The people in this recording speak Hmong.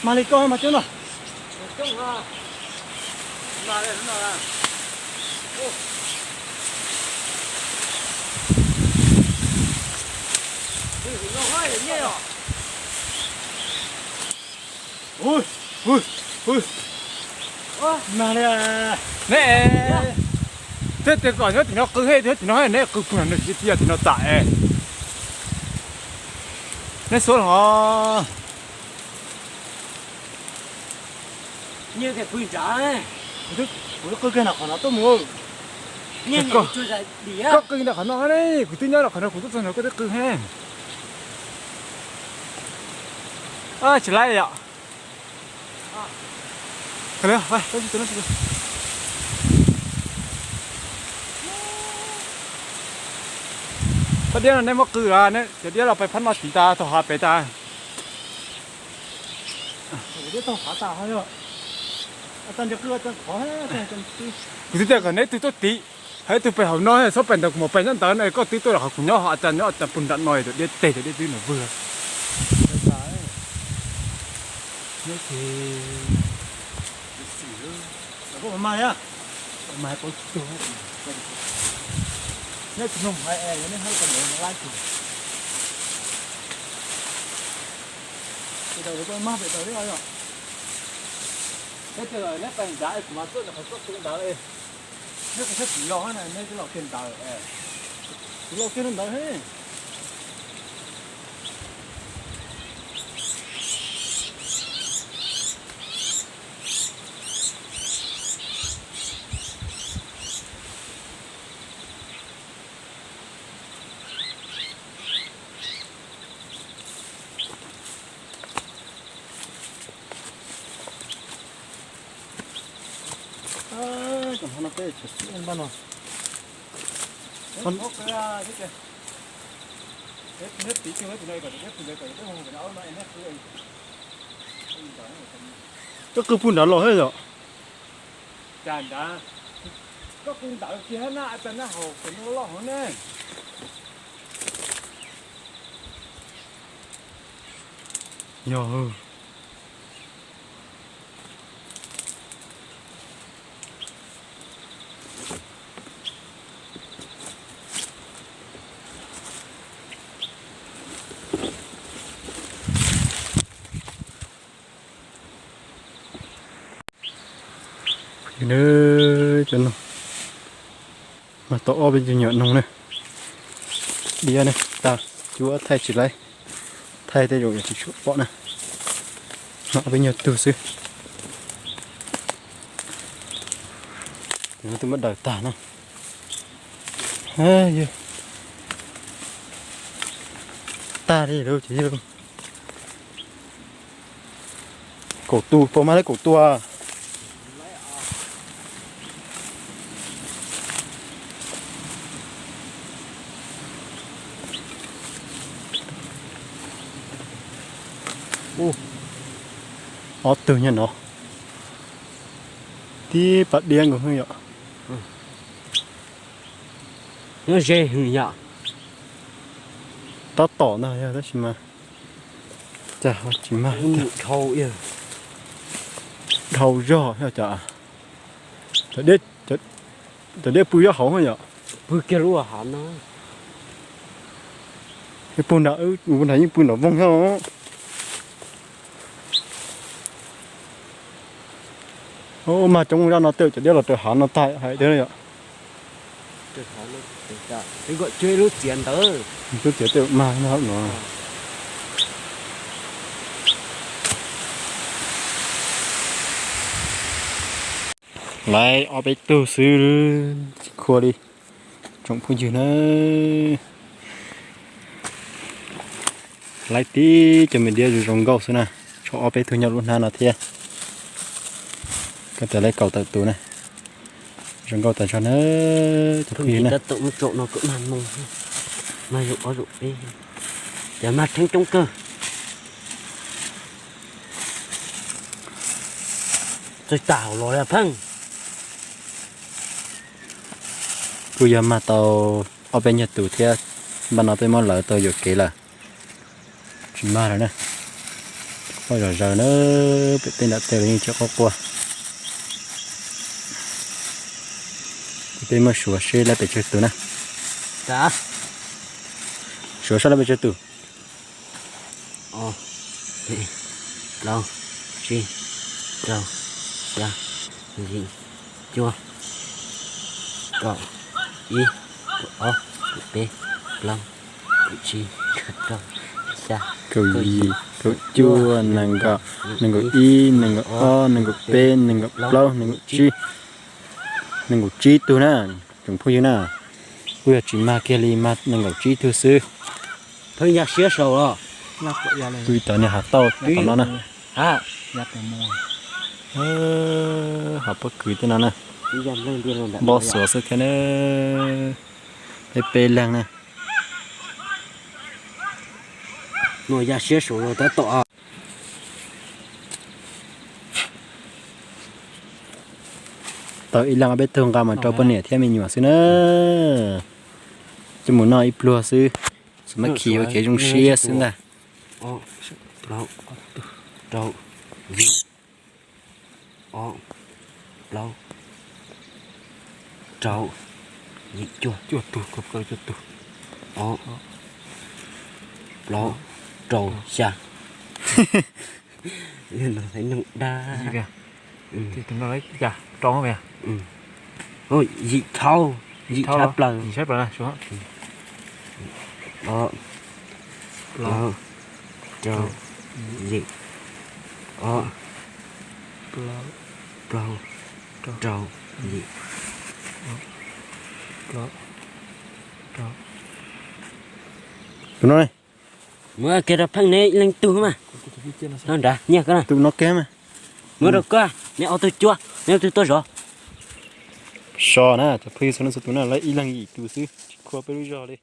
Mas li koj mas coob no. Mas li, neb twb tias kom nyob tim no qw, thiab tim no neb qw puag nram no, tim no tas. Neb xua los. Kuv twb qw kiag nram qhov no tuaj mus. Koj qw nram qhov no ne, kuv twb nyob nram qhov no, kuv tuaj txog no koj twb qw he. Tsis laib yom. Phab diab no nej muab qw, cov diab los pais phab no tid tas, thaum hav pem tas. Kuv twb tias kom neb twb tuaj tid, hais ib tug pem hauv no, txhob pem ntawd, kuv mam pem nyob ntawd no, koj twb tuaj los qhov kuv nyob, a cas nyob a cas puag nram no, tus diab teg, tus diab twb nws vwg. Neb qhov txoj tsis yog na, neb twb los kiag ntawd, kuv los kiag ntawd he. Cov no peb tsam xwb npaj no. Koj qw puag nrad los thiab yom? Cas ntawd, koj qw ntawd kiag na, cas neb haus cov no loj heev ne. Yog. Cov no mas tau ob peb nyuag noog ne. Diab ne, tas, cuab thaij tsis laib, thaij tej zaum yuav tsis tshua pom na. Ob peb nyuag tug xwb. Cov no twb muab daws tag na. Yog tag li lawm ces yog kaum tus, pom mas li kaum tus. Ob tug nyob no. Tib pas diab nkaus yom. Nyob ze hwv yom. Tab tom ntag yog tab sis mas cas tsis mag. Dhau zog yog cas. Cov diab pw zog hauv yom. Pw kiag lub hav no. Pw nram, pw nram yeej pw nram voog thiab. Mag coob zaj no tej cov diab los raws hav no tag hais tiag yom. Lub txiav ntawd, lub txiav tej mag no. Laiv ob peb tug xwb, tsis khua li tsoom phooj ywg na. Laiv tib cov me diab zoo zoo nkauj xwb na, tshuav ob peb tug nyob lub hnab no thiab. Koj tas laiv kaum tawm tus na, zoo nkauj tas zog na, cov phooj ywg na. Mag zoo ob zoo peb, cas mag theeb coob kawg. Txawj tas hauv los li pheej. Kuj yog mag tau ob peb nyuag tus thiab, npaj no peb muab lawv tau yuam kev lawm. Tsis mag lawm na. Quaj zom zaws na, pem tej nram tej los yeej tsis quaj quaj. Peb muab suav seb lawv pes tsawg tus na. Suav seb lawv pes tsawg tus. Plaub, tsib, rau, xya, yim, cuaj, kaum ib, kaum ob, kaum peb, plaub, kaum tsib, kaum rau, kaum xya, kaum yim, kaum cuaj, nees nkaum, nees nkaum ib, nees nkaum ob, nees nkaum peb, nees nkaum plaub, nees nkaum tsib. Nees nkaum tsib tug na, tsoom phooj ywg na. Kuj yog tsis mag kiag li, mag nees nkaum tsib tug xwb. Pheej ya siab saud os. Kuj cov niag hav tauj tom no na. Hav pob kws tej no na. Npoj xuav xwb thiab na. Peb peb leeg na. Nuav ya siab saud los tab tom. Tau ib leeg ob peb tug nqa mus rau poj niam thiab me nyuam xwb na. Coj mus noj ib pluag xwb, xwb mas khi ua kev zoo siab xwb ntag. Rau, yim, ob, plaub, rau, yim, cuaj, cuaj tug, ob, plaub, rau, xya. Yim dhau, yim dhau plaws. Ob, plaub, rau, yim, ob, plaub, rau, yim. Tus no, muab kiag rau Pheej neb ib leeg tug mas. Nyob nrad nyiaj koj na. Tus no kiag mas. Muab rau koj, neb ob tug cuab, neb ob tug tuaj zov. So na, cov phooj ywg txhua leej txhua tus na, lawv ib leeg yim tus xwb, tsis khua peb lub zog li.